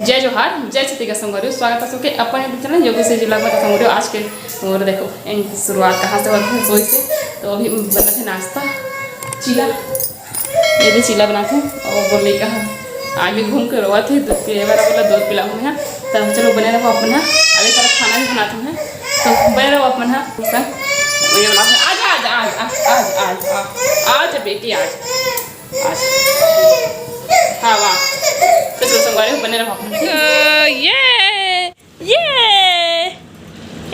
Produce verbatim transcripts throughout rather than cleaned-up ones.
जय जोहार, जय छत्तीसगढ़ संगवारी हो, स्वागत है सबके अपन YouTube चैनल योगी से जिला में। संगवारी हो, आज के और देखो, एंड शुरुआत कहाँ से होती है, रसोई से। तो अभी बनत है नाश्ता, चीला, ये भी चीला बनात हूँ। और बोले कहा आगे घूम के रोवत है, दूध पिए वाला बोला, दूध पिलाऊँ मैं। तो चलो बने रहो अपन, हाँ, अभी तरफ खाना भी बनात हूँ मैं, तो बने रहो अपन, हाँ। ये बनात हूँ। आजा, आजा, आजा, आजा, आजा, आजा, आजा बेटी, आजा। आज। हाँ, वाह। तो चलो, संगवारी हो, बने रहो। अ, ये, ये,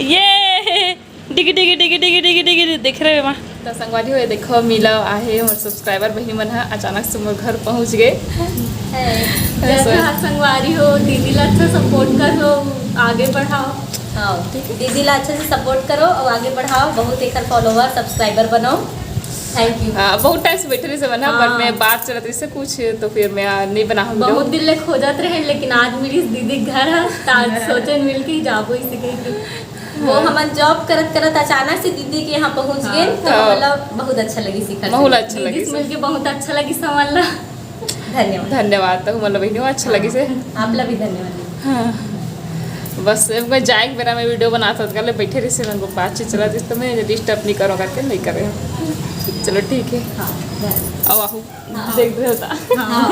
ये। डिगी, डिगी, डिगी, देख रहे हो, माँ? तो संगवारी हो, ये देखो, मिला आहे मोर subscriber बहिनी मन ह अचानक से मोर घर पहुँच गए। जय जोहार संगवारी हो, दीदी ला अच्छा support करो, आगे बढ़ाओ। हाँ, ठीक है। दीदी ला अच्छा से support करो और आगे बढ़ाओ, बहुत एकर follower, subscriber बनाओ। Thank you। हाँ, बहुत टाइम से बैठे रही से बना, हाँ। But मैं बात चलत रही से कुछ, तो फिर मैं, आ, नहीं बना हम बहुत लोग। दिन ले खोजत रहे, लेकिन आज मिलिस दीदी के घर ह, त आज सोचेन मिल के जाबो इसे कह के। वो हाँ। हमन job करत करत अचानक से दीदी के यहाँ पहुँच हाँ। गए, तो हाँ। मतलब बहुत अच्छा लगी शिखर से। बहुत अच्छा दीदी लगी से से। मिलके बहुत अच्छा लगी समझ ला। धन्यवाद। धन्यवाद, तो मतलब बहिनी अच्छा लगी से। आप ला भी धन्यवाद। हाँ। बस मैं जाए के बेरा में video बनात होत, काले बैठे रही से, मैं बातचीत चला, जिस तो मैं disturb नहीं करो करके नहीं करे। चलो ठीक है। हाँ, धन्यवाद। अब आहू हाँ। देख रहे होता। हाँ।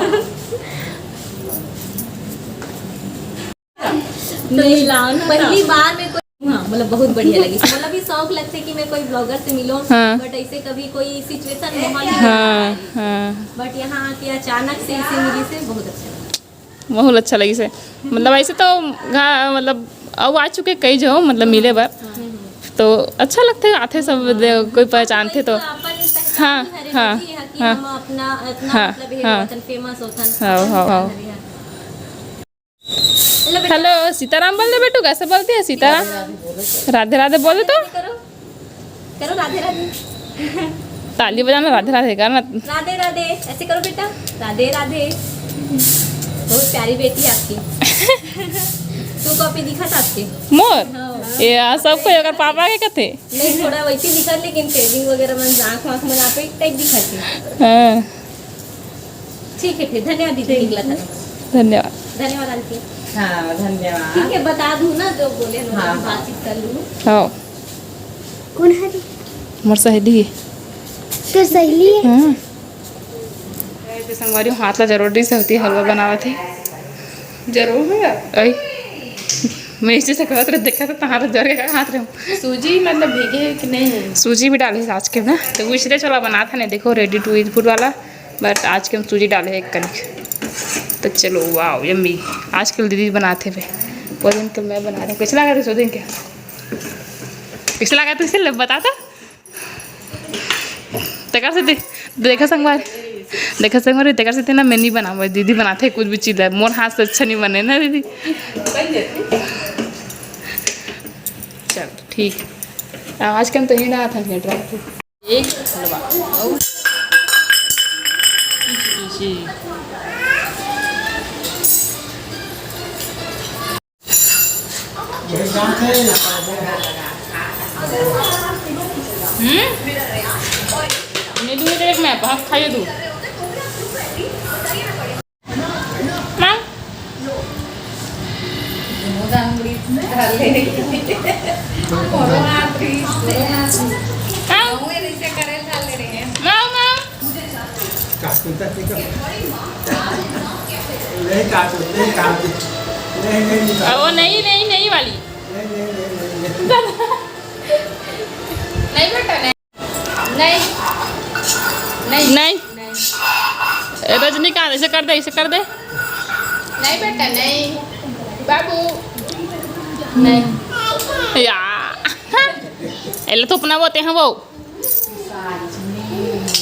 तो नहीं, लाओ ना, पहली लाओ। बार में कोई, हाँ, मतलब बहुत बढ़िया लगी। मतलब भी शौक लगते कि मैं कोई blogger से मिलूं, हाँ। But ऐसे कभी कोई situation माहौल नहीं हाँ, आया। हाँ। But यहाँ आके अचानक से इसे मिली से बहुत अच्छा लगा। बहुत अच्छा लगी से। मतलब ऐसे तो घा-, मतलब अब आ चुके कई जो मतलब मिले बर। हाँ। तो अच्छा लगते आते सब दे-, कोई पहचानते तो। अपन पहचान हाँ, हरे हाँ, जी, यहाँ की हाँ। हम अपना इतना हाँ, मतलब ये हाँ। वतन famous होतन। हाँ, हाँ, हाँ। हरे यहाँ। हेलो बेटा। हेलो, सीताराम बोल दे बेटू, कैसे बोलती है सीताराम? राधे राधे बोल दे तो। करो, करो राधे राधे। ताली बजाना, राधे राधे करना। राधे राधे, ऐसे करो बेटा, राधे राधे। बहुत प्यारी बेटी है आपकी। तू कॉपी दिखा था आपके? मोर? हाँ। ये आ, सब कोई अगर पापा के कथे। नहीं, थोड़ा वैसे दिखा, लेकिन threading वगैरह में आँख वाँख में आप एक टाइप दिखाते। हाँ। ठीक है, फिर धन्यवाद दीदी, निकला था। धन्यवाद। धन्यवाद आंटी। हाँ, धन्यवाद। ठीक है, बता दूँ ना जो बोले, हम हाँ, हाँ। बातचीत कर लूँ। हाँ। कौन है रे? मोर सहेली है। तोर सहेली है? हाँ। ए, तो संगवारी हाथ ला जरूर से होती है, हलवा बनावत है। जरूर है। ऐ, मैं इसे से कहत रहे, देखा तो तहार जरे का हाथ रहे। सूजी मतलब भीगे है कि नहीं? सूजी भी डाले आज के ना, तो इसलिए चला बना था नहीं, देखो ready to eat food वाला। But आज के हम सूजी डाले हैं एक कनिक। तो चलो, wow, yummy। आजकल दीदी बनाते हुए, वो दिन तो मैं बना रही हूँ। कैसे लगा रही सो दिन के? कैसे लगा तू? इसे ले बता तो। तेकर से दे-, देखा संगवारी, देखा संगवारी, तेकर से ना मैं नहीं बनाऊँ, दीदी बनाते हैं कुछ भी चीज़ है। मोर हाथ से अच्छा नहीं बने ना दीदी। चल ठीक। आज के हम तो ही ना था dry fruit। एक हलवा। अउ जी। हम्म? नहीं दूँ, एक मैं बहुत खाइए दूँ। मांग। मांग। मांग, मांग। नहीं काटो, नहीं काटो। नहीं, नहीं, नहीं अब वो काटो। नहीं, नहीं, नहीं वाली। नहीं, नहीं, नहीं, नहीं, नहीं। नहीं बेटा, नहीं। नहीं। नहीं। नहीं। ए, रजनीकांत, ऐसे कर दे, ऐसे कर दे। नहीं बेटा, नहीं। बाबू, नहीं। या। एला तो अपना बोते हैं वो।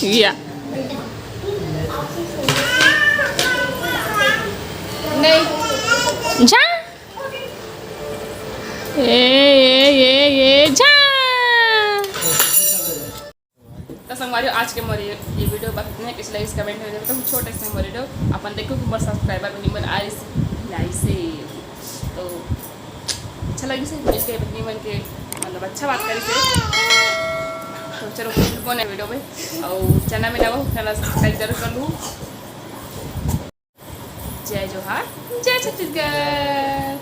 या। नहीं। जा। ए, ए, ए, ए, जा। तो संगवारी, आज के मोर ये, ये video बस इतने, कैसे लगिस comment में बताओ। छोटे से मोर video अपन देखो कि मोर subscriber बहिनी मन आइस, आइस से। तो अच्छा लगिस मिल के बहिनी मन के, मतलब अच्छा बात करिस। तो चलो फिर मिलबो नए video में, और channel में नवा हो, channel subscribe जरूर कर लू। जय जोहार, जय छत्तीसगढ़।